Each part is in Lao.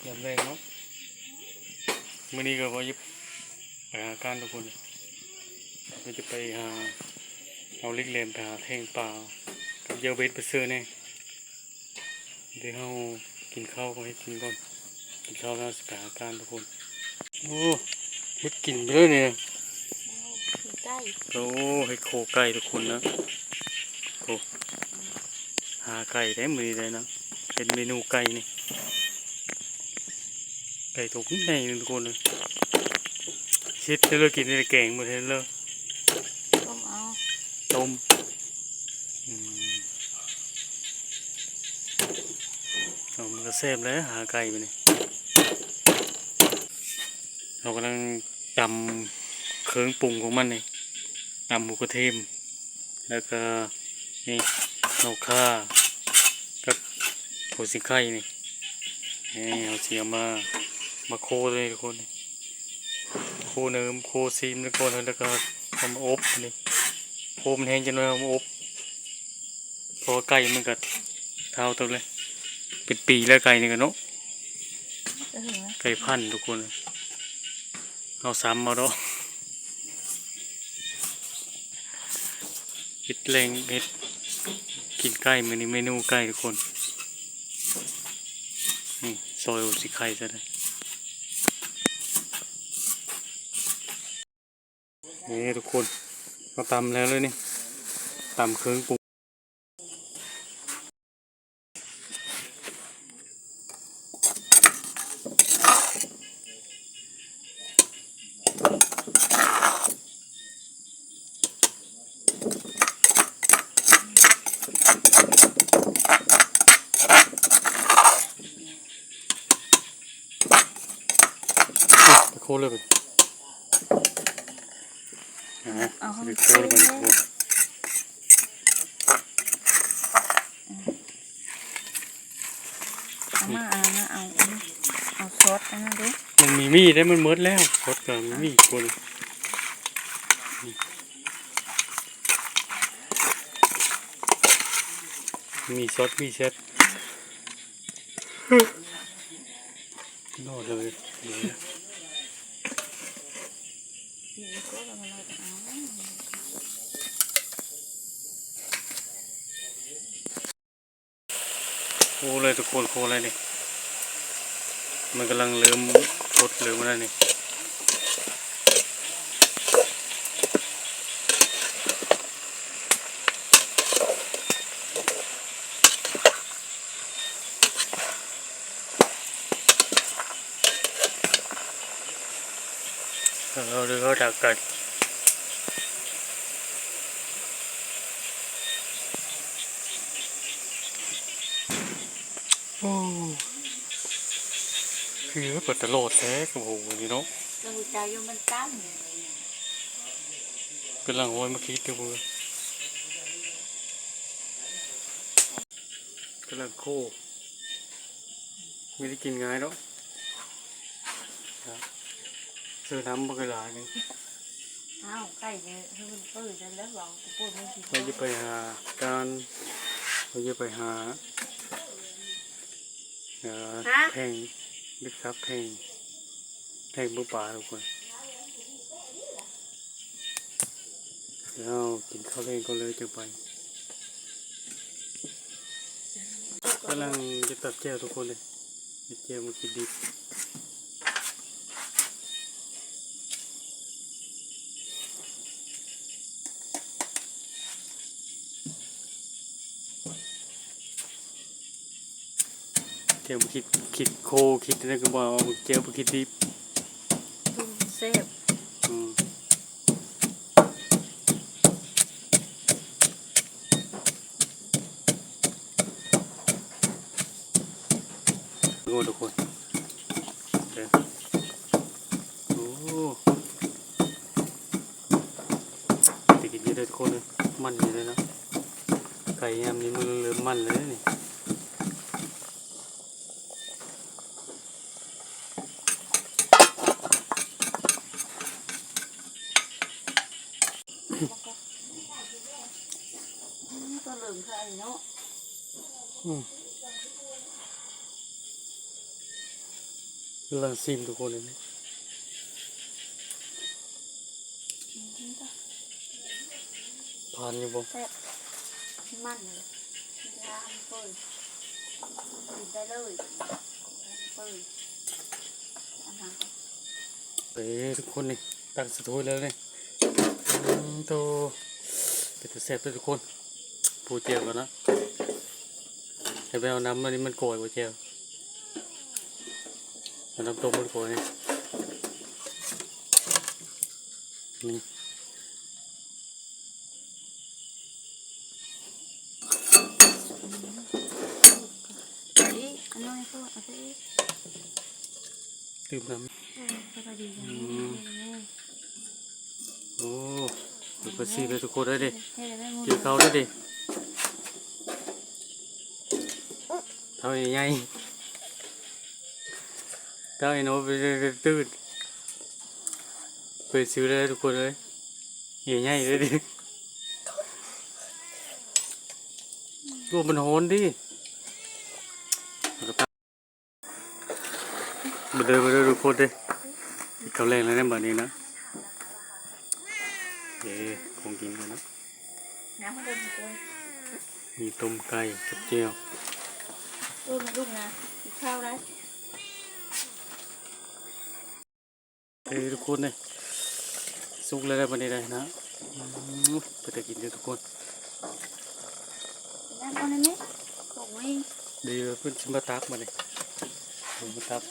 ຍາມແລງເນາະ ມື້ນີ້ກໍວ່າຈະໄປຫາການທຸກຄົນ ວ່າຈະໄປຫາເອົາເຫຼັກແຫຼມໄປຫາແທງປາກັບເຫຍື່ອເບັດໄປເຊີແດ່. ດຽວເຮົາກິນເຂົ້າກໍໃຫ້ກິນກ່ອນ ກິນເຂົ້າແລ້ວຊິໄປຫາການທຸກຄົນ. ໂອ້ ເຮັດກິນເດີນີ້ ໂອ້ ເຮັດໂຄໄກ່ທຸກຄົນນະ. ໂອ້ ຫາໄກ່ໄດ້ມື້ນີ້ໄດ້ນະ ເຮັດເມນູໄກ່ນີ້ ໄກ່ໂຕບັກໃຫຍ່ໜຶ່ງທຸກຄົນເອີຍ. ເຮັດເລີຍ ກິນເລີຍ ແກງໝົດເຮັດເລີຍ ຕົ້ມເອົາ ຕົ້ມ. ອືມ ເອົາ ມັນກໍແຊບແລ້ວ ຫາໄກ່ບາດນີ້. ເຮົາກຳລັງຕຳເຄື່ອງປຸງຂອງມັນນີ້ ຕຳຫົວກະເທີມ ແລ້ວກໍນີ້ ເຮົາຂ່າກັບຫົວສີໄຄນີ້ ນີ້ເຮົາຊິເອົາມາ ມາໂຄເລີຍທຸກຄົນ. ໂຄເນີມ ໂຄຊີມແລ້ວກ່ອນ ແລ້ວກໍເອົາມາອົບນີ້ ໂຄມັນແຫ້ງຈັກໜ້ອຍເອົາມາອົບ ເພາະວ່າໄກ່ມັນກໍເຖົ້າເຕີບແລ້ວ ເປັນປີແລ້ວໄກ່ນີ້ກໍເນາະ. ເອີ ໄກ່ພັນທຸກຄົນ ເຮົາຊ້ຳເອົາດອກ ເຮັດແລງເຮັດກິນໄກ່ ມື້ນີ້ເມນູໄກ່ທຸກຄົນ. ນີ້ ຊອຍຫົວສີໄຄຊະເດີ. ນີ້ທຸກຄົນ ເຮົາຕຳແລ້ວເລີຍນີ້ ຕຳເຄື່ອງປຸງ. ໄປໂຄເລີຍ ເອົາ ໄປໂຄເລີຍ ໄປໂຄ. ເອົາມາ ເອົາມາ ເອົາ ເອົາ ເອົາຊອດອັນນັ້ນເດ້ ມັນມີມີໄດ້ ມັນໝົດແລ້ວ ຊອດກໍມີມີຄົນ ມີຊອດ ມີແຊດ. ໂອ້ ໂຄເລີຍທຸກຄົນ ໂຄເລີຍນີ້ ມັນກຳລັງເລີ່ມຟົດເລີ່ມອັນນັ້ນນີ້. ເອົາເດີ ເຮົາຈາກກັນ. ໂອ້ ຄືເປີດຕະຫຼອດແທ້ ໂອ້ໂຫ ນີ້ເນາະ ເຈົ້າຮູ້ຈັກຢູ່ມັນຕ່ຳ ກຳລັງຮ້ອຍມາຄິດຢູ່ພຸ້ນ ກຳລັງໂຄ ມີແຕ່ກິນງ່າຍເນາະ ຊື້ນ້ຳບັກຫຼາຍໜຶ່ງ. ອ້າວ ໄກ່ນີ້ ໃຫ້ມັນເປີດນັ້ນແຫຼະ ເວົ້າ ເປີດມັນຊິ ຂ້ອຍຈະໄປຫາການ ຂ້ອຍຈະໄປຫາ ເອີ ແທງ ລຶກຊັບແທງ ແທງເບິ່ງປາທຸກຄົນ. ແລ້ວກິນເຂົ້າແລງກ່ອນເລີຍຈັ່ງໄປ. ກຳລັງຈະຕັດແຈ່ວທຸກຄົນເດ້ ເຮັດແຈ່ວໝາກຂິດດິບ. ແຈ່ວບໍ່ຄິດ ຄິດໂຄ ຄິດແນວໃດກໍບໍ່ເອົາ ແຈ່ວບໍ່ຄິດດິບ ແຊບ. ອືມ ໂອ້ ທຸກຄົນ ເດີ ໂອ້ ໄດ້ກິນຢູ່ເດີທຸກຄົນເອີຍ ມັນຢູ່ເດີເນາະ ໄກ່ຍາມນີ້ມັນເລີ່ມມັນແລ້ວນີ້. ອືມ ຕົວເຫຼືອງຄືອັນເນາະ ອືມ. ກຳລັງຊີມທຸກຄົນເລີຍນີ້ ຜ່ານຢູ່ບໍ່? ແຊບ ມັນເລີຍ ກິນໄດ້ເລີຍ ເປີດ ເອີ ທຸກຄົນນີ້ ຕັກໃສ່ຖ້ວຍແລ້ວນີ້ ອືມ ໂຕ ເປັນຕາແຊບເດີທຸກຄົນ. ປູແຈ່ວກ່ອນນະ ໃຫ້ໄປເອົານ້ຳອັນນີ້ມັນກ່ອຍບໍ່ແຈ່ວ ເອົານ້ຳຕົ້ມມັນກ່ອຍນີ້ ນີ້ ອີກອັນໜ້ອຍໂພດ ເອົາໄປອີກ ຕື່ມນ້ຳ ເອີ ສະບາຍດີ ອືມ ໂອ້ ເປີດຊີມເລີຍທຸກຄົນເອີຍເດ້ ກິນເຂົ້າເດີເດ້ ເທົ່າໃຫຍ່ໆ ເທົ່າໃຫຍ່ໂນ ເປັນ ເປັນ ເປັນ ເປັນຊື່ເລີຍທຸກຄົນເອີຍ ໃຫຍ່ໆເລີຍເດ້ ໂອ້ ມັນຮ້ອນເດ້. ມາເດີ ມາເດີທຸກຄົນເດີ ກິນເຂົ້າແລງແລ້ວໃນບາດນີ້ນະ ເອີ ຂອງກິນກັນນະ ນ້ຳມັນເດີທຸກຄົນ ມີຕົ້ມໄກ່ກັບແຈ່ວ ເອີ ແມ່ລູກນະ ກິນເຂົ້າໄດ້ ເອີ ທຸກຄົນເດີ ສຸກແລ້ວບາດນີ້ໄດ໋ນະ ອືມ ເປັນຕາກິນເດີທຸກຄົນ ນ້ຳກ່ອນໄດ້ໄໝ? ໂອ້ຍ ເດີ ເພິ່ນຊິມາຕັກບາດນີ້ ເພິ່ນມາຕັກ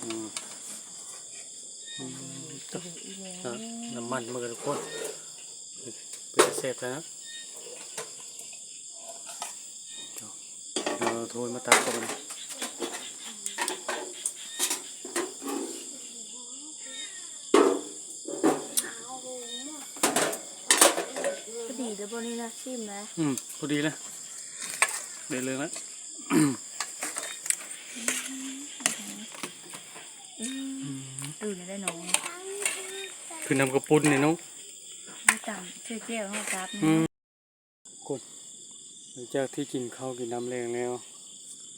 ອືມ ອືມ ຕະ ນ້ຳມັນມັນກະທຸກຄົນ ເປັນຕາແຊບແທ້ນະ ເອົາຖ້ວຍມາຕັກກ່ອນ ພໍດີແລ້ວບໍ່ນີ້ນະ ຊີມນະ ອືມ ພໍດີແລ້ວ ໄດ້ເລື່ອງແລ້ວ ອືມ ຕື່ນແລ້ວເນາະ ຄືນ້ຳກະປຸ້ນນີ້ເນາະ ມີຕຳ ເຈີແຈ່ວເຮົາຕັບ ອືມ ຄົນ ຫຼັງຈາກທີ່ກິນເຂົ້າກິນນ້ຳແລງແລ້ວ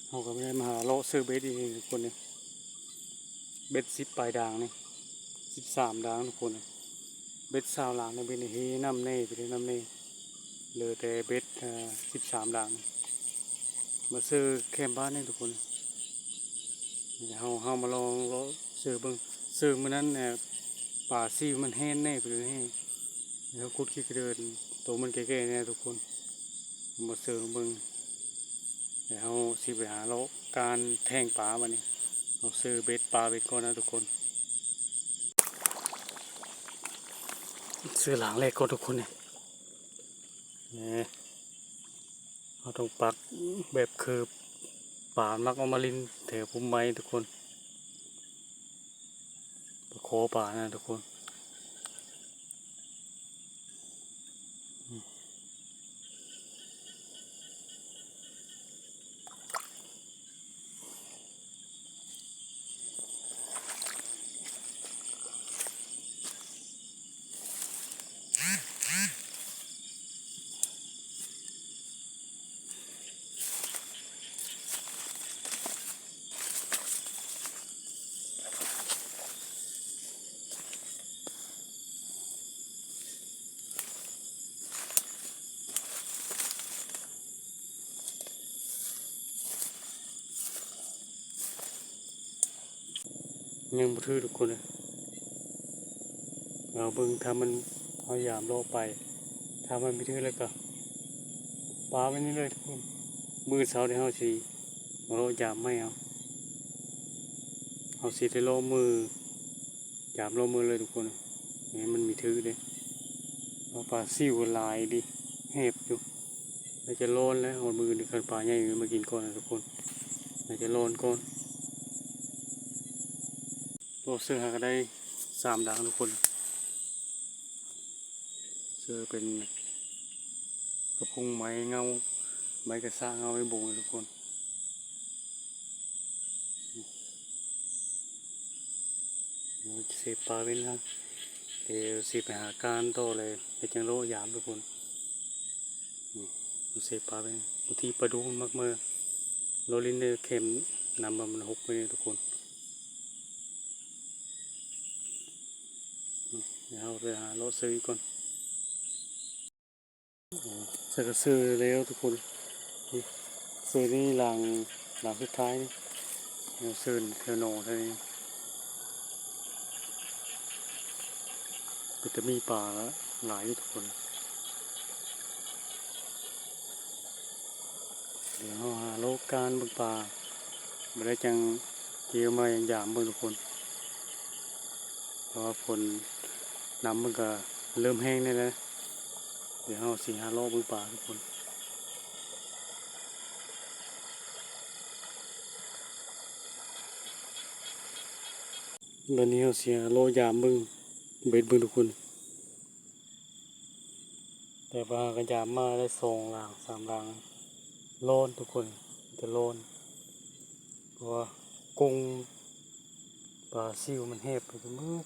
ເຮົາກໍໄດ້ມາຫາເລາະຊື້ເບັດອີກນີ້ທຸກຄົນນີ້ ເບັດສິບປາຍດາງນີ້ ສິບສາມດາງທຸກຄົນນີ້ ເບັດຊາວດາງນີ້ ເບັດນີ້ເຮນ້ຳແດ່ ເປັນເຮນ້ຳແດ່ ເຫຼືອແຕ່ເບັດ ເອີ ສິບສາມດາງ ມາຊື້ແຄມບ້ານນີ້ທຸກຄົນ ເຮົາ ເຮົາມາລອງເລາະຊື້ເບິ່ງ ຊື້ມື້ນັ້ນ ເອີ ປາຊິວມັນແຫ້ງແດ່ ເປັນແຫ້ງ ເຮົາຂຸດຂີ້ກະເດີນ ໂຕມັນແກ່ໆແນ່ທຸກຄົນ ມາເຊີເບິ່ງ ແລ້ວເຮົາຊິໄປຫາເລາະການແທງປາບາດນີ້ ເຮົາເຊີເບັດປາໄວ້ກ່ອນນະທຸກຄົນ ເຊີລ້າງແລກກ່ອນທຸກຄົນ ນີ້ ເຮົາຕ້ອງປັກແບບຄືປາມັກອອກມາຫຼິ້ນແຖວພຸ່ນໄມ້ທຸກຄົນ ປາຄໍປານະທຸກຄົນ ຍັງບໍ່ຖືກທຸກຄົນເອີຍ ເອົາເບິ່ງ ຖ້າມັນ ເຮົາຢາມເລາະໄປ ຖ້າມັນມີຖືກແລ້ວກໍປະໄວ້ນີ້ເລີຍທຸກຄົນ ມື້ເຊົ້ານີ້ເຮົາຊິມາເລາະຢາມໃໝ່ເອົາ ເຮົາຊິໄດ້ເລາະມື້ ຢາມເລາະມື້ເລີຍທຸກຄົນ ໃຫ້ມັນມີຖືກເດ້ ເພາະປາຊິວຫຼາຍເດ້ ແຮບຢູ່ ໜ້າຈະຮ້ອນແລ້ວ ຮອດມື້ອື່ນຄັນປາໃຫຍ່ມາກິນກ່ອນນະທຸກຄົນ ໜ້າຈະຮ້ອນກ່ອນ ໂອ້ ເຊີຫາກໍໄດ້ສາມດາງທຸກຄົນ ເຊີເປັນກະພຸງໄມ້ເງົາ ໄມ້ກະຊະເງົາໄມ້ບົງທຸກຄົນ ເຊບປາເວັນນະ ດຽວຊິໄປຫາການຕໍ່ເລີຍ ແລ້ວຈັ່ງເລາະຢາມທຸກຄົນ ນີ້ ເຊບປາເວັນ ບາງທີປາດຸມັນມັກມາ ລໍຫຼິ້ນໃນແຄມນ້ຳມັນຫົກໄປນີ້ທຸກຄົນ. ດຽວເຮົາໄປຫາເລາະເຊີອີກກ່ອນ. ເຊີກະເຊີແລ້ວທຸກຄົນ. ນີ້ ເຊີນີ້ຫຼັງ ຫຼັງສຸດທ້າຍນີ້ ແນວເຊີແຖວໜອງແຖວນີ້ ເປັນຕາມີປາຫຼາຍຢູ່ທຸກຄົນ. ດຽວເຮົາຫາເລາະການເບິ່ງປາ ບໍ່ໄດ້ຈັ່ງກ່ຽວມາຢາມເບິ່ງທຸກຄົນ. ເພາະວ່າຝົນ ນ້ຳມັນກະເລີ່ມແຫ້ງແດ່ແລ້ວ. ດຽວເຮົາຊິຫາເລາະເບິ່ງປາທຸກຄົນ. ບັດນີ້ເຮົາຊິຫາເລາະຢາມເບິ່ງ ເບັດເບິ່ງທຸກຄົນ. ແຕ່ວ່າກະຢາມມາໄດ້ສອງຫຼັງສາມຫຼັງ ຮ້ອນທຸກຄົນ ມີແຕ່ຮ້ອນ. ເພາະວ່າກົງປາຊິວມັນແຫບໄປໝົດ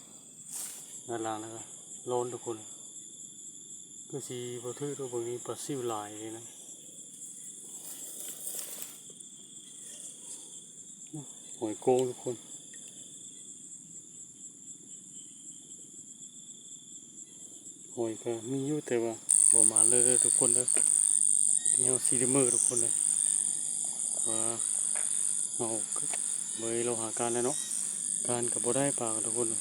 ດ້ານຫຼັງນັ້ນກະຮ້ອນທຸກຄົນ. ຄືຊິບໍ່ຖືກດອກ ເບິ່ງນີ້ປາຊິວຫຼາຍເລີຍນະ. ຫອຍໂກງທຸກຄົນ. ຫອຍກະມີຢູ່ ແຕ່ວ່າບໍ່ມາເລີຍເດີທຸກຄົນເດີ. ແນວຊີເດີເມີທຸກຄົນເດີ ວ່າເຮົາບໍ່ໄດ້ເລາະຫາການແລ້ວເນາະ. ການກະບໍ່ໄດ້ປາທຸກຄົນເດີ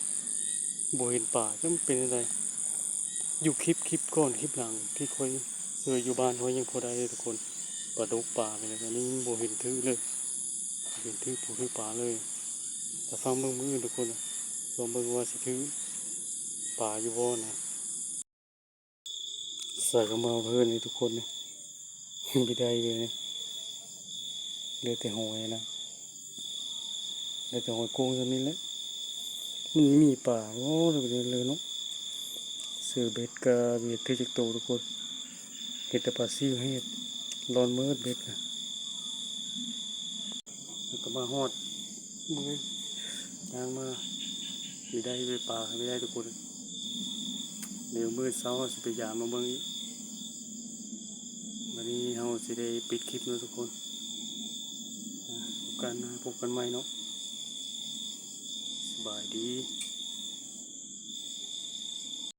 ບໍ່ເຫັນປາ ຈັກເປັນຈັ່ງໃດ. ຢູ່ຄລິບ ຄລິບກ່ອນ ຄລິບຫຼັງທີ່ຂ້ອຍເຄີຍຢູ່ບ້ານ ຂ້ອຍຍັງພໍໄດ້ເລີຍທຸກຄົນ. ປາດຸກປາໄປແລ້ວ ອັນນີ້ບໍ່ເຫັນຖືກເລີຍ ບໍ່ເຫັນຖືກປູຖືກປາເລີຍ. ຖ້າຟັງເບິ່ງມື້ອື່ນທຸກຄົນ ລອງເບິ່ງວ່າຊິຖືກປາຢູ່ບໍ່ນະ. ໃສ່ເຂົ້າມາເພິ່ນນີ້ທຸກຄົນນີ້ ບໍ່ໄດ້ເລີຍນີ້ ເຫຼືອແຕ່ຫອຍນະ ເຫຼືອແຕ່ຫອຍໂກງສ່ຳນີ້ແຫຼະ. ມັນມີປາບໍ່ເລີຍເນາະ. ເຊີເບັດກະບໍ່ເຫັນຖືກຈັກໂຕທຸກຄົນ ເຫັນແຕ່ປາຊິວແຫບ ຮ້ອນເໝິດເບັດກະ. ແລ້ວກະມາຮອດມື້ ຍ່າງມາ ບໍ່ໄດ້ໄປປາ ບໍ່ໄດ້ທຸກຄົນ. ດຽວມື້ເຊົ້າເຮົາຊິໄປຢາມມາເບິ່ງອີກ. ບັດນີ້ເຮົາຊິໄດ້ປິດຄລິບເນາະທຸກຄົນ. ອ່າ ພົບກັນ ພົບກັນໃໝ່ເນາະ. ສະບາຍດີ.